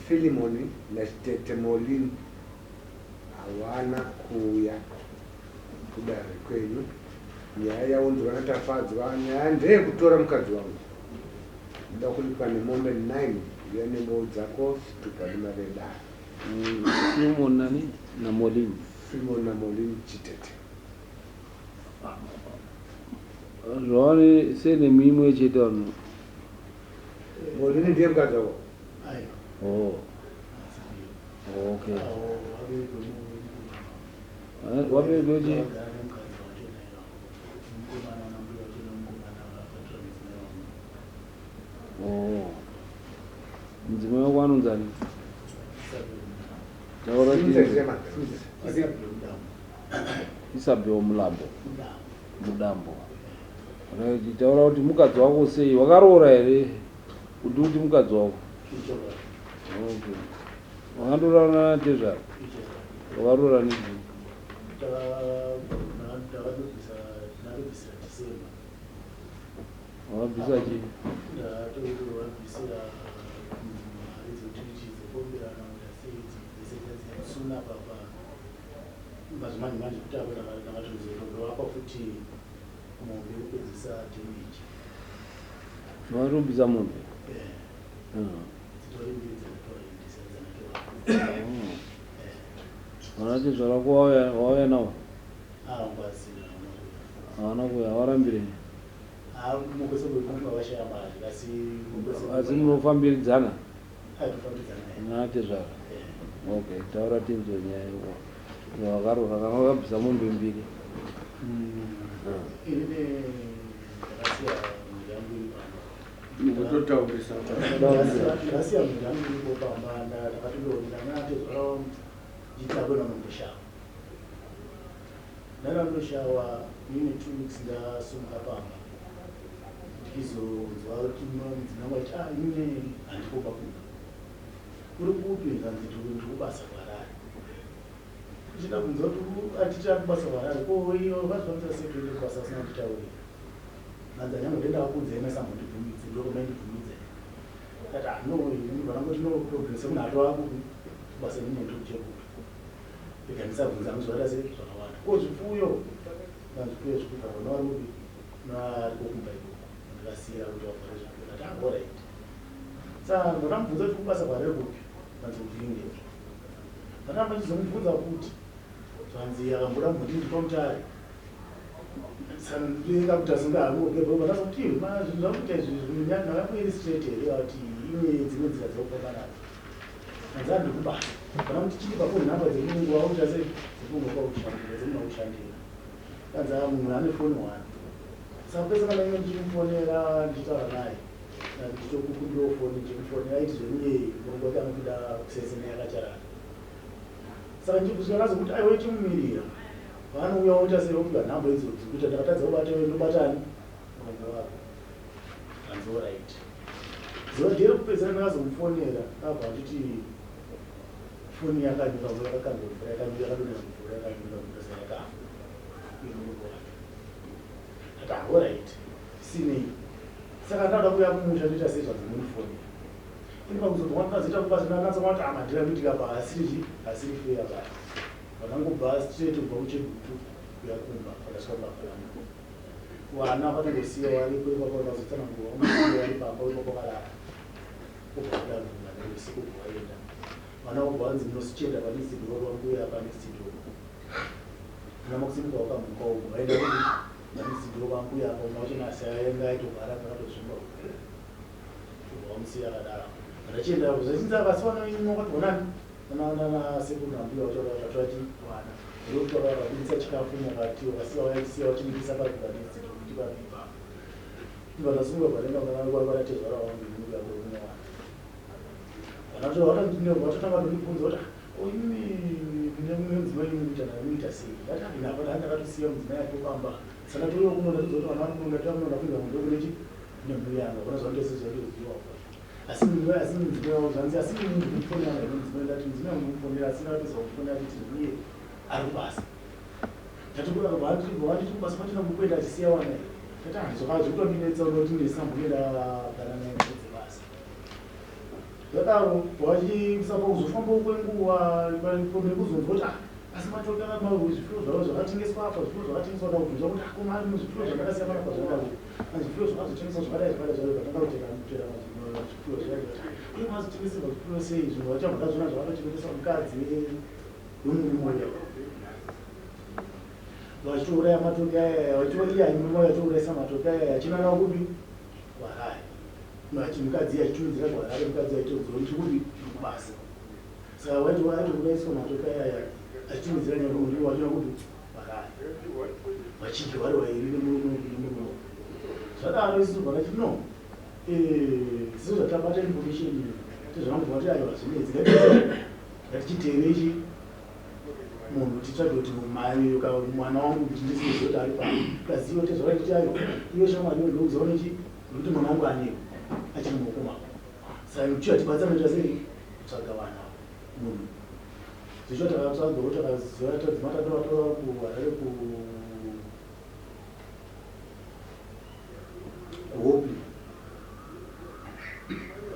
Philemon naChitete Molin hawana kuuya kudare kwenyu. Nyaya yaunzwa naTafadzwa, nyaya ndeyekutora mukadzi wangu. Ndoda kuripwa nemombe 9 uya nemboo dzako chitupa nemari yedare. Philemon nani naMolin? Philemon naMolin Chitete. Zvavari surname imwe chete vanhu. Molin ndiye mukadzi wako? Aiwa. Oh. Okay. Wabereki wechi? Oh. Mudzimai wako anonzi ani? Taura Isabel Mulambo. Mudambo. Right, taura kuti mukadzi wako sei? Wakaroora here? Kuti uti mukadzi wako? Okay. Wakandoroora natezvara? Wakaroora nei? Ndakabvisira December. Wakabvisa chii? Ndakabvisira mari dzekuti dzekuomberana kuita sei dzese dzasuna papa mazimanje manje kuti apo ndakatozondovapa futi mombe yekupedzisa damage. Wakatobvisa mombe? Eh. Dzitori mbiri dzandatoendesa dzandatovapa. Vana tezvara vako wauya navo? Havana kuuya, havarambire? Asi munofambiridzana natezvara? Okay, taura tinzwe nyaya yako. Wakaroora kana wakabvisa mombe mbiri. Inini ndakasiya mhuri yangu iri pamba. Mukutotaurisa. Ndakasiya mhuri yangu iripo pamba ndakatondonda natezvara ndichida kuenda kunomboshawa. Ndaenda kundoshawa ndine 2 weeks ndasumuka pamba. Ndichizonzwa kuti mudzimai wangu achiti, "Ah, inini handikoba kumba." Uri kupi? Ndanzi ndiri kubasa kuHarare. Ndichida kunzwa kuti atiti ari kubasa kuHarare, ko iyo vazvifambisa sei kuende kubasa asina kunditaurira? Ndanzi anyangwe ndendakakuudzai maisambondibvumidze, ndokumaindibvumidza. Ndati, "Ah, no, ini vanangoti no problem semunhu atova kubasa inini ndiri kuChegutu. Rega ndisabvunza hangu zvakaita sei zvakawanda. Ko zvipfuyo? Ndanzi zvipfuyo zvikuvharwa nevari kupi? Nevariko kumba ikoko. Ndikasiyira kuti vavhare zvipfuyo. Ndati, "Ah, alright." Saka ndakambvunza kuti kubasa kuHarare kupi? Ndanzi kuVinge. Ndaramba ndichizomubvunza kuti zvanzi akamboda kumboti ndipa Mutare. Saka ndikakuti asinga hangu ndazokuti zvinhu zvakuita izvi nhaka iri straight here kuti ine dzimwe nzira dzekufamba nadzo. Hanzi handiri kubasa. Kana kuti chii pafoni nhamba dzemurungu wakuita sei dzekungopa kushandira dzemuna kushandira. Hanzi munhu ane foni one. Saka pese kana ine ndichimufonera ndichitaura naye ndichitokukumbirawo foni ndichimufonera aiti zveniye murungu wake anobuda kusese naye akacharara. Saka ndikusvika nazokuti aiwa ichimumirira. Paanouya oita sei opiwa nhamba idzodzo kuita ndakatadza kubata iwe ndobatani murungu wako. Hanzi alright. Zuva jeri kupedzisira ndakazomufonera akabva achiti foni yakanyuka mvura yakakandwa mvura yakanyuka yakadonhera mvura yakanyuka mvura saka yakafa uye murungu wake. Ati alright sinei. Saka ndauda kuuya kumusha ndoita sei zvanzi mundifonera. Ini pakuzobva kwandakazoita kubasa ndanatsa kuti amadhira kuitika pa asiri asiri fair baya. Vakangobva straight kubva kuChegutu kuya kumba vakasvika kumba kwangu. Vana vakatongosiya varipo ipapo vakazotsanangurwa vanosiya vari pamba ipapo vakarara. Kubva kuda mvura neusiku kubva vaenda. Vana vobva vanzi munosichenda panext door vambuya panext door. Vana makusimuka vakamuka ubva vaenda kuti panext door vambuya apa umwe wacho nasi aenda aitogara pakatozvimba. Ubva vamusiya akadaro. Ndachienda zvachinzi akasiwa wakati honani nasekuru nambuya vacho vakatora vana. Ndokuti vakabudisa chikafu mukati vakasiya vachisiya vachimubisa panext door kuti papi ipapo. Ndibva ndasimuka bva ndaenda kwaratezvara wangu ndinokuya kweumwe wana. Vana vatotanga kundibvunza kuti imi nemudzimai mukuita naye muita sei? Ndati handina hapana ndakatosiya mudzimai aripo pamba. Saka touya kuno ndatodza kuti vana vari kuno ndati kuno ndakuenda kumba kune chi kune mbuya yangu hakuna zvandose zvandoziva. Asi mudzimai asi mudzimai wangu zvanzi asi ndikumufonera mudzimai ndati mudzimai wangu ndikumufonera asi ndakapedza kumufonera achiti iye ari kubasa. Ndati vanditi kubasa kwachona mukuenda achisiya wana here? Ndati handizvo zvekutondinetsa unoti ndisambonge ndagara naye dzebasa. Zvadaro wachisapa kuzofambawo kwenguva nekuzonzwa kuti ah, asi matoka zvifuyo zvavo zvakatengeswa apa, zvifuyo zvakatengeswa ndakubvunza kuti akoma ah, ari zvifuyo zvandakasiya panapa zvakadai, zvifuyo zvakazotengeswa zvakadai zvakadai zvakadai, vatanga kutera kutera zvifuyo zvakadai. Uye mazotengeserwa zvifuyo sei zvinhu vacho vakazviona zvavakachengetesa mukadzi wemurume uya. Vachitouraya matoki aya, vachitoiya murume uya achiurayisa matoki aya achinanga kupi? KuHarare. Mukadzi achitumidzira kuHarare, mukadzi aitodzora kuti kupi? Kubasa. Saka waiti aitourayiswa matoki aya achitumidzira nyakumuriwo wachina kupi? KuHarare. Vachidya vari vairi nemurume nemurume. Zvadaro isusu vakati no. Eh, sezvatabata information iyi, tezvangu vati aiwa zvinetsi. Ngatichiteere ichi munhu titsvage kuti mai mwana wangu kuti ndisizive kuti ari pano plus iwe tezvara chiti ayo iwe shamwari iwe ndokuziva nechi nekuti mwana wangu anewe achiri muoko mako saka chiya tibatsira noita sei kutsvaga vanhu ava munhu zvicho takatsvaga wo takaziva tadzima tatovatora kuharare ku kuhopley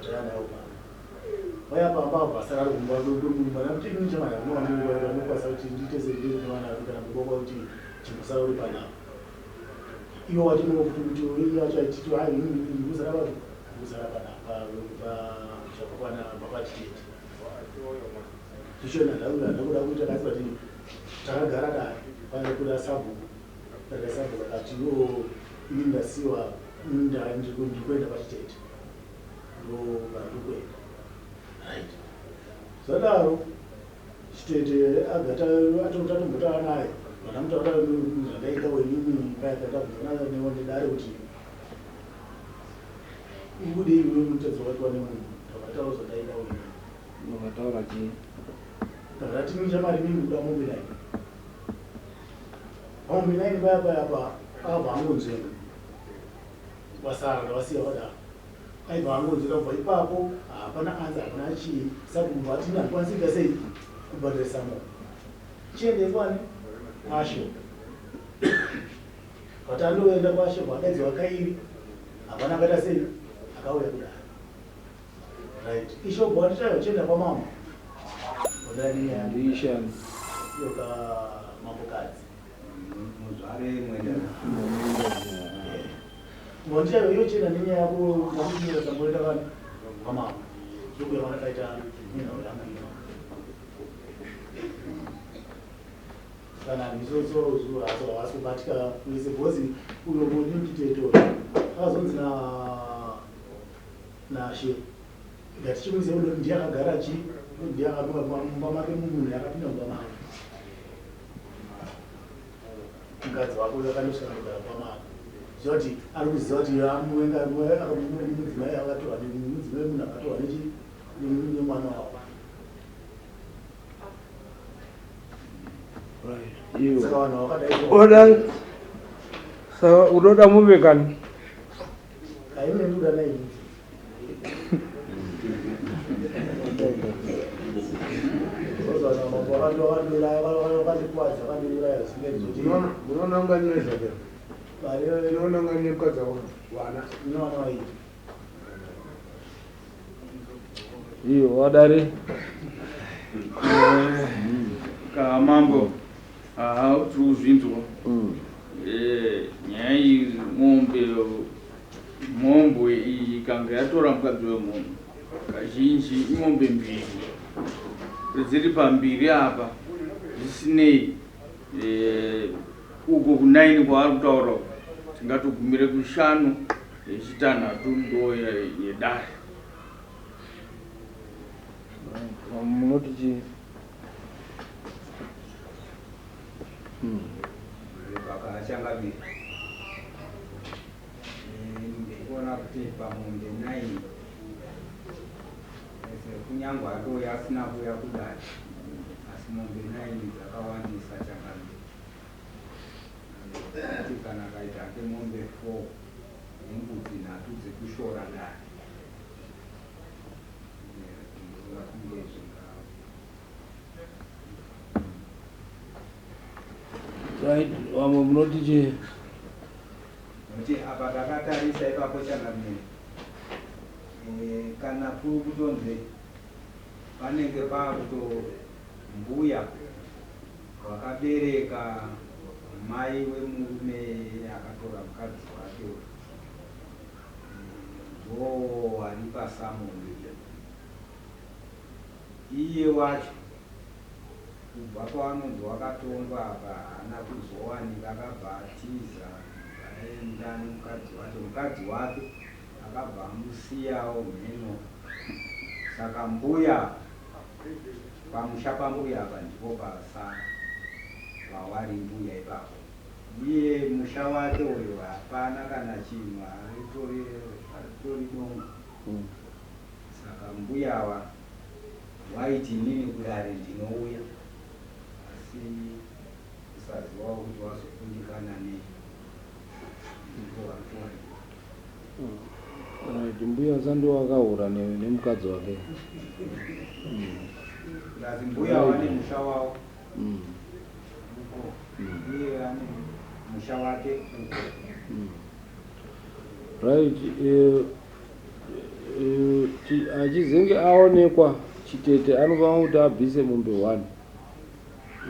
Taya nayo pamba. Vaya pamba apa asara ari kumba kwemumba nakuti ini chamari hamuna vanokwanisa kuti ndiite sei nevana kana baba kuti chimbosara uri panapa. Iwo wacho nokuti kuti iye wacho aititi hayi ndikusara papi ndikusara panapa pa baba chitete. Zvichona ndakuda kuita kasi but takagara dare pane kuda sabhuku dare sabhuku akati iwo ini ndasiwa ndikuenda pachitete ndopandikuenda right zvadaro chitete agata atombotava naye vandamutaura zvandaita wenini paya pandabvunzana newo nedare kuti ukudei iwe mutadzi wakatiwa nemunhu ndakataura zvandaida wenini Wakataura chii? Ndakati minja mari mimi kuda mombe nine. Mombe nine paya paya pa akabva angonzvenga. Vasara ndavasiya vadaro. Aibva angonzvenga kubva ipapo hapana anza hapana chii. Saka kubva ati ndakwanisa kuita sei kubhadharisa mombe. Chiende kwani? Kwasho. But andoenda kwasho vadaidzwa kairi. Hapana akaita sei akauya kudaro. Right. Isho bwati chayo chenda kwa mambo. Odani ya. Ndishani. Yoka mambokadzi. Muzvare mwenda. Bwati chayo yo chenda nenyaya yako ngakuti tamboenda vanhu kwa mambo. Ndokuya vanakaita nenhau yangu ino. Kana ndizotso zuva haasi kubatika wese because uyo munyunditeto akazonzi na Nashe ngatichimuziva kuti ndiye akagara chi ndiye akapinda mumba make munhu akapinda mumba make mukadzi wako uyo akandosvika kugara mumba make ziva kuti ari kuziva kuti amuvenga mudzimai akatorwa mudzimai munhu akatorwa nechi nemwana wako saka vanhu vakadai saka unoda muve kani Munoona kunga ndinoizvakera unoona kunga ndine mukadzi vana iyo wadare ka mambo Haa tiri kuzvinzwa. Eh, nyaya iyi mombe mhombwe iyi ikanga yatora mukadzi wemunhu kazhinji imombe mbiri dziri pambiri apa zvisinei eh, uko kunaini kwaari kutaura uko tingatogumire kushanu yechitanhatu ndo yedare. Munoti chii? Vakachangamira ndikuona kuti pamombe nine ese kunyangwe atouya asina kuuya kudare asi mombe nine dzakawandisa changamira kuti kana akaita hake mombe four nembudzi nhatu dzekushora dare ndinoona kunge zvinga Right, vamwe munoti chii? Nokuti apa takatarisa ipapo changamire. Kana kuri kutonzi panenge pakuto mbuya vakabereka mai wemurume akatora mukadzi wake uyu ndoo ari pasamoni. Iye wacho kubva pavanonzi wakatongwa apa haana kuzowanika, akabva atiza aenda nemukadzi wacho. Mukadzi wake akabva amusiyawo mheno. Saka mbuya pamusha pambuya apa ndipo pasara pawari mbuya ipapo. Iye musha wake uyu hapana kana chinhu, aritori dongo. Saka mbuya ava waiti inini kudare ndinouya, asi kusazivawo kuti wazokundikana nei, ndipo vari kuwanikwa. Right, mbuya sandi wakaura nemukadzi wake. Plus mbuya vane musha wavo uko, iye ane musha wake uko. Right, achizenge aonekwa chitete anofanira kuti abvise mombe 1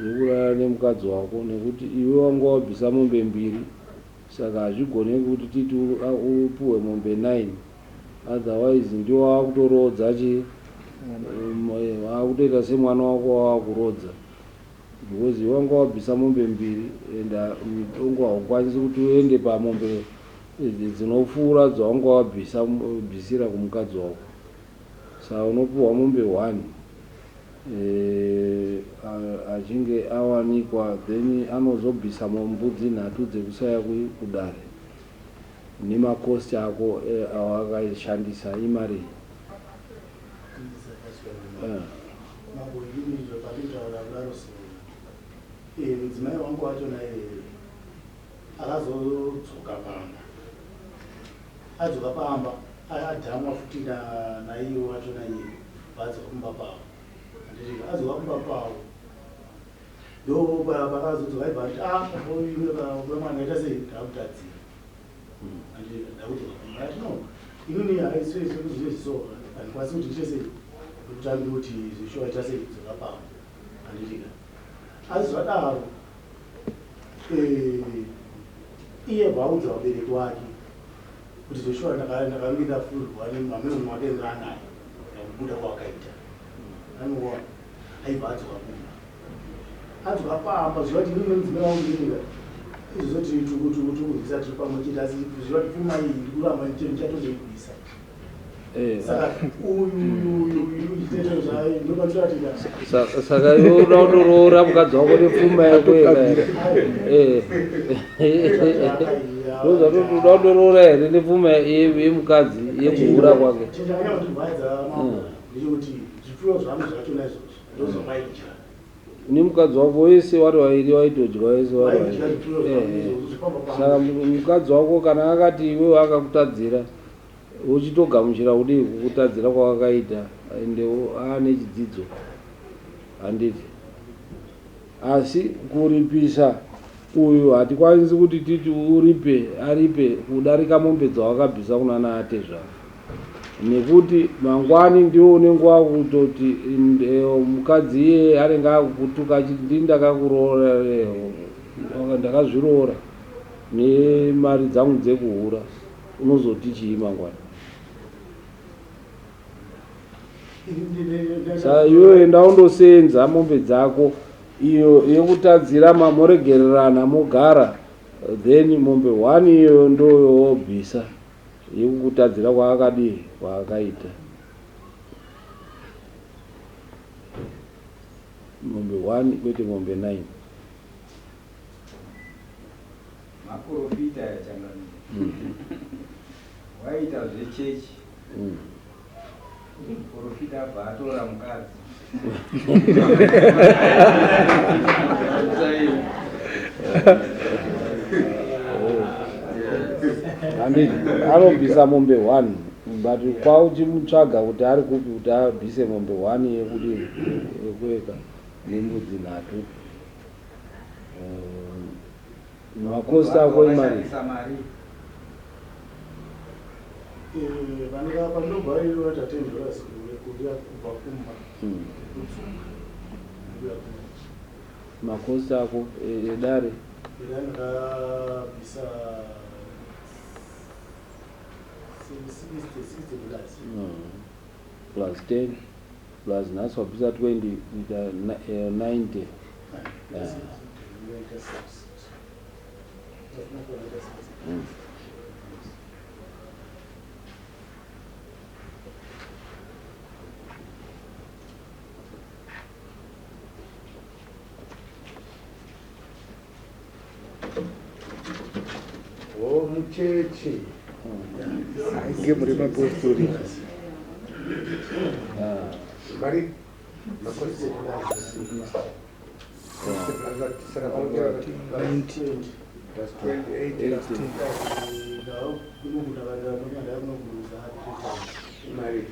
yekurara nemukadzi wako, nekuti iwe wanga wabvisa mombe 2, saka hazvigoneki kuti titi upuwe mombe 9, otherwise ndiwo wakutorodza chi wakutoita semwana wako wawakurodza, because iwe wanga wabvisa mombe 2 and mutongo haukwanisi kuti uende pamombe dzinopfuura dzawanga wabvisira kumukadzi wako. Saka unopuhwa mombe 1 achinge awanikwa, then anozobvisa mbudzi 3 dzekusaya kudare nemakosti ako awakashandisa imari. Mambo, inini zvapanditaura kudaro, so mudzimai wangu wacho naye akazodzoka pamba, adzoka pamba adhamwa futi naiye wacho naiye vaadzoka kumba pavo. Handiti adzoka kumba pavo, ndo pakazodzoka aibva ati mwana aita sei, ndakutadzira, handiti ndakudzoka kumba. Ati no, inini haisezvizvo handikwanisi kuti ndiite sei, ndikutambira kuti zvishuwa aita sei, dzoka pavo, handitika. Asi zvadaro iye bvaudza vabereki wake kuti Joshua ndakange ndafurirwa nemamwe wake ngaanaye nakubuda kwakaita anoona, aibva adzoka kumba, adzoka pamba zviva kuti inini mudzimai wangu ndinika izvozvo tirikurwisa tiri pamwe chete, asi zviva kuti pfuma iyi ndikuramba ndichatozoibvisa. Saka uyu chiteto zvayo ndopandinoratidza. Saka iwe uda kutoroora mukadzi wako nepfuma yako ega here? Ndozvatoti uda kutoroora here nepfuma yemukadzi yekuhura kwake? Chinhu chakanyanya kundirwadza mambo ndechekuti zvipfuyo zvangu zvacho naizvozvo ndozvavaidya. Nemukadzi wako wese wari vairi waitodya wese wari vaidya vairi. Zvipfuyo zvangu izvozvo zvepamba pangu. Saka mukadzi wako kana akati iwewe akakutadzira, uchitogamuchira kudii kukutadzira kwawakaita, ende aane chidzidzo, handiti? Asi kuripisa uyu hatikwanisi kuti titi uripe aripe kudarika mombe dzawakabvisa kuna naatezvara, nekuti mangwani ndiwo unenge wakutoti mukadzi iyeye anenge akukutuka achiti ndini ndakakuroora, ndakazviroora nemari dzangu dzekuhura. Unozoti chii mangwana? Saka iwewe enda undosenza mombe dzako iyo yekutadzira, moregererana mogara, then mombe 1 iyoyo ndoyowobvisa yekukutadzira kwaakadii kwaakaita. Mombe 1 kwete mombe 9. Maprofita yachangamira waita zvechechi, muprofita abva atora mukadzi. Handiti anobvisa mombe 1, but kwauchimutsvaga kuti ari kupi kuti abvise mombe 1 yekudii yekueka nembudzi 3. Makosti ako imari. Vakashandisa mari. Pandinobva inoita $10 kuuya kubva kumba kudzoka nekuuya kuno. Makosti ako edare? Edare ndakabvisa $60. Plus 10 plus nhasi wabvisa 20 kuita 90. O muchechi. Ainge muri mapostori. Mari makosti plus 28 mari.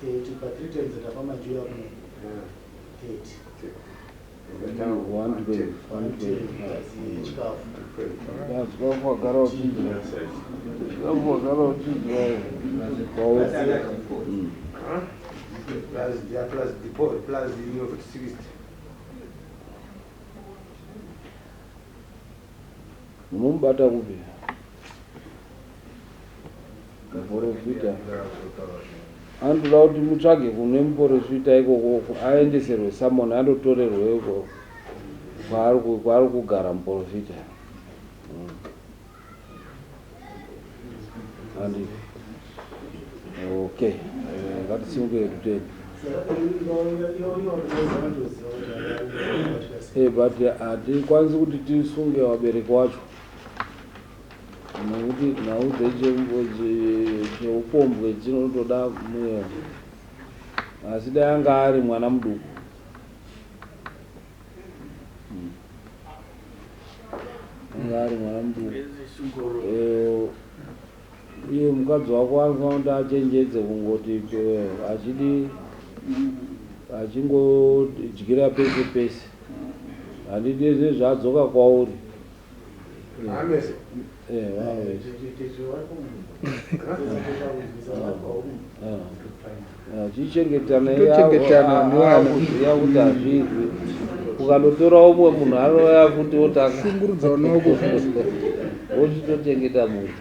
30 pa 3 times ndafamba njiya kuno 30. 120. 120 chikafu. Chikafu wagara uchidya. Chikafu wagara uchidya. Plus, yeah, plus depo, plus 60. Munomubata kupi? Muporofita. Anotoda kuti mutsvage kune muporofita ikoko aendeserwe summon andotorerwe iko kwaari kugara muporofita. Andi. Okay. Ngatisimuke tutende. But hatikwanisi kuti tisunge vabereki wacho nekuti nhau dzecheupombwe dzinotoda mweya, asi dai anga ari mwana muduku. Anga ari mwana muduku. Iye mukadzi wako anofanira kuti achenjedze kungoti achidi achingodyira pese pese. Handidi zvezvaadzoka kwauri. Amese. Chichengetana Tochengetana newana. Akuziya kuti hazviitwi. Ukandotora umwe munhu anouya futi otanga. Shungurudza vana vako futi. Wochitochengeta munhu.